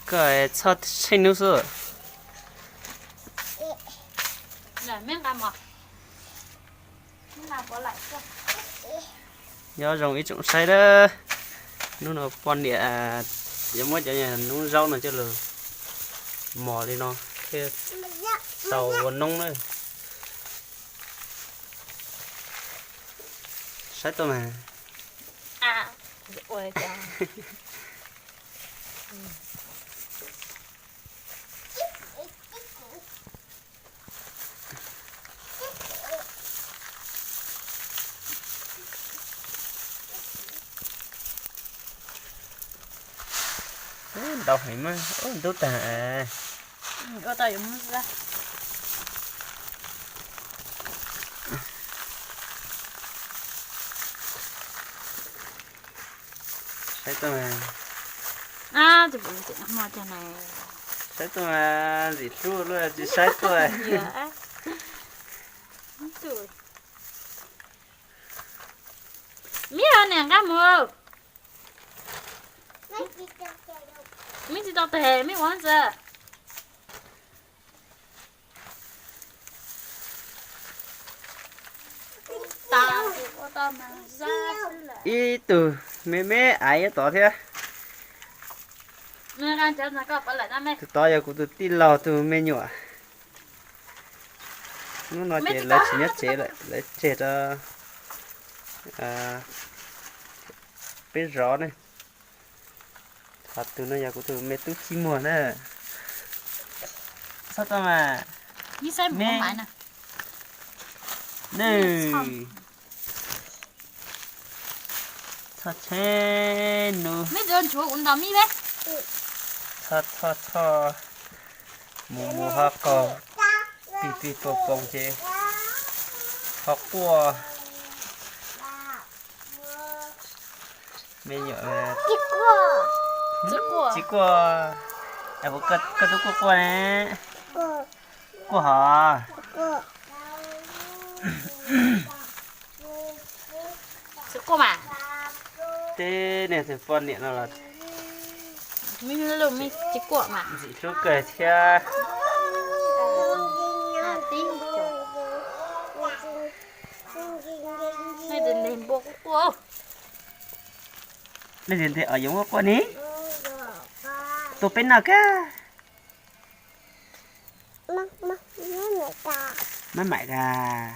Koj txhob tsheej hnub xwb. Nyob zoo ib tsoom saib na, hnub no poj niam yuav muab cov hnub zaub no coj los mos li no thiaj tau ua noob na. Saib tuaj mas. Ntau heev mas, ntub tag. Saib tuaj, saib tuaj, ntxim hlub luaj tsis saib tuaj. Mib niam nqaj mus, mib tsis tau tes mib ua ntxiv. Ib tug me me aiv nyob tod thiab. Tus tod yog kuv tus tij laug tus me nyuam. Hnub no ces lawv tsis nyob tsev lawm, lawv tseg rau peb zov ne. Ho tus no yog kuv tus me tub Txij Muag na. Txhob tau mas. Txhob tshee nus. Txhob, txhob, txhob. Mus mus ho qaug, pig pig poog poog ces ho quaj. Me nyuam tsis quaj. Koj tub quaj quaj ne. Quaj hov. Tej niag poj niam no los ntxim hlub kawg thiab. Leej twg nteg os yoov quaj quaj ne? Tua peb noj kag. Maj mam kag.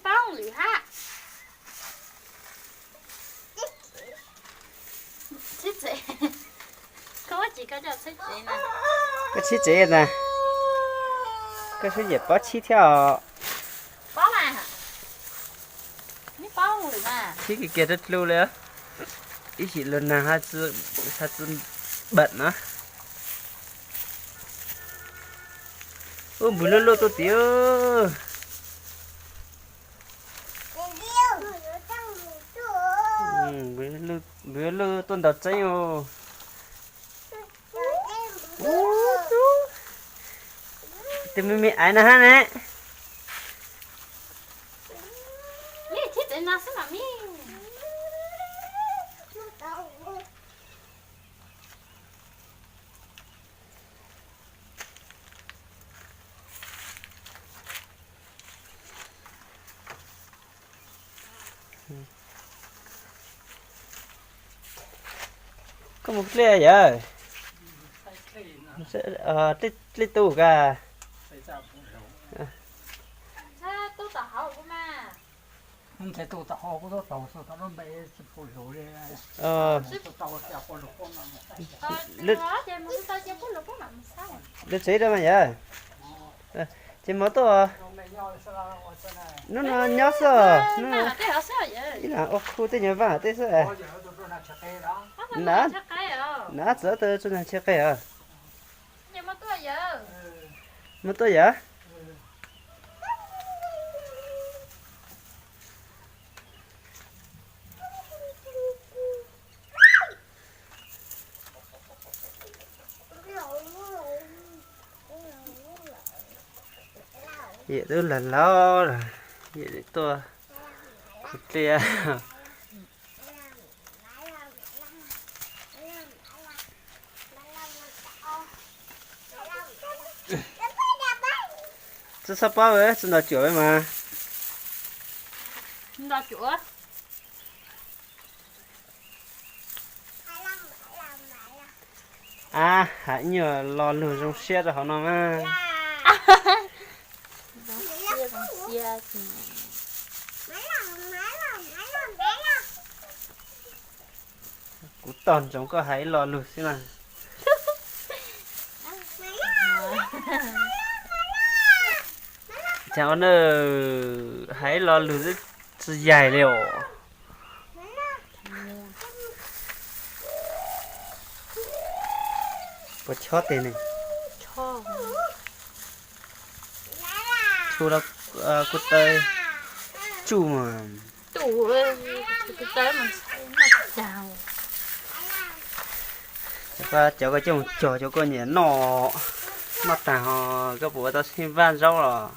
Paub lwm hab. Txhib tsev. Koj tsis, koj coj txhib tsev na. Koj txhib tsev na. Koj txhib yam pob txhib thiab os. Pob mas. Txhib kiag kiag rau dlu li. Ib sim lug nag hab txwb npam no. Ub, npws luj luj tuaj tid. Npws luj tuaj ntaus tseeb os. Tus me me aiv no hab ne. Koj mus dlej yawg? Dlej tub kag. Lub tsev rau mas yawg. Ces mov tuaj. Hnub no nyob xwb os, hnub no ib leeg ua khu tej nyuag vaj tej xwb. Na, na txawm tau tsuas nag tsheb qe os. Mov tuaj yawg. Yawm twb lag laus lawm, yawm tuaj khuv dliaj. Tsis txhob paub, tsis nto cuam mas. Ab, hais nyuag lo lus zoo siab rau hauv no mas. Kuv tog ntsoov koj hais ib lo lus xwb na. Cas ua na, hais ib lo lus tsis yaig li os. Puas chob tes ne? Tshu kuj taw tsuj mas. Cov koj coj mus cog cov koj nyiam noj, noj tag ho koj puas ua tau sib vaj zaub los?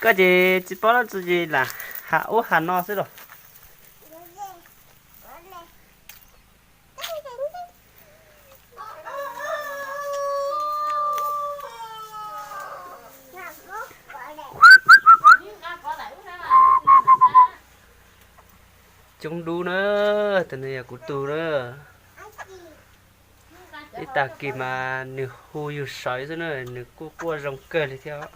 Koj ces tsis paub dab tsi ces lam has ub has no xwb los. Coob dub na, tus no yog kuv tug na. Ib tag kis mas nws hu yus sawv xwb na, nws kuj quaj zoo kawg li thiab.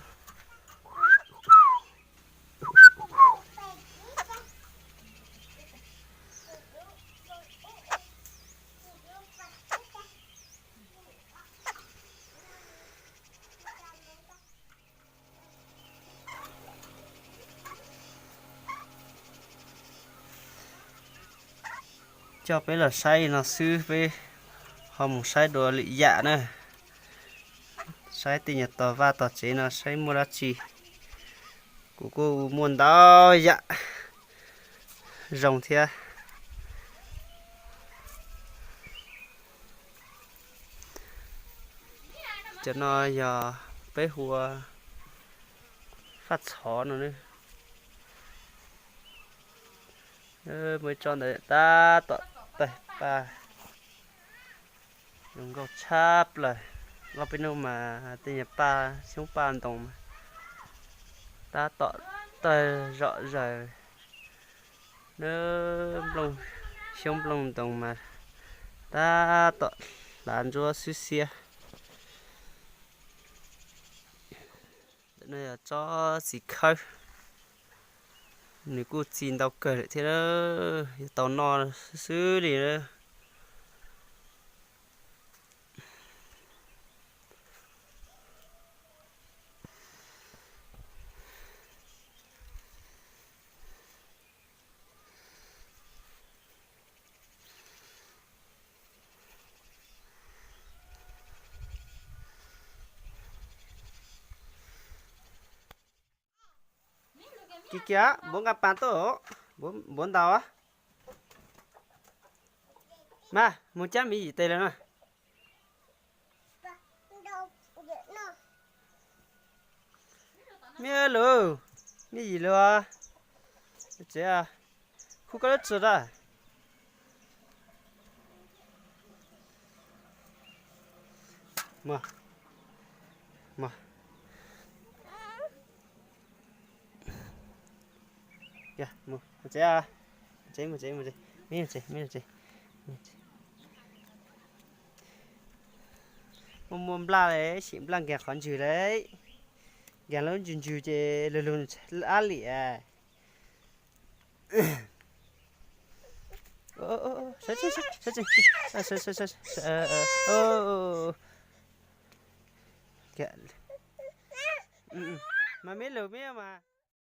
Coj peb los saib li no xwb, peb ho mus saib dua lwm yam na. Saib tej nyuag tog vaj tog tsev no saib muaj dab tsi. Kuv kuj muaj ntau yam zoo thiab. Cov no yog peb hu ua faj txhov no. Muaj ib tsob ntawd tab tom tawg paj zoo nkauj tshaj plaws. Ob peb hnub mas tej nyuag paj xyoob paj ntoo mas tab tom tawg zom zaws. Nplooj xyoob nplooj ntoo mas tab tom hlav ntsuab xwb xiab. Ntawm no yog tsob txiv khawb, nws kuj txi ntau kawg lawm thiab, yuav tau noj xwb xwb li na. Kiv kiag, npuav nqa pas tuaj, npuav ntaus. Mas mus cab miv yim tes lawm na. Miv lus, miv yim lus, tsev, khu koj lub tsuag da. Muaj muaj nplaj li, sim nplaj nkeeg qhov ntswg li. Nkeeg lub ntswg ntswg ces lug lug ab liam. Mas miv lus miv mas.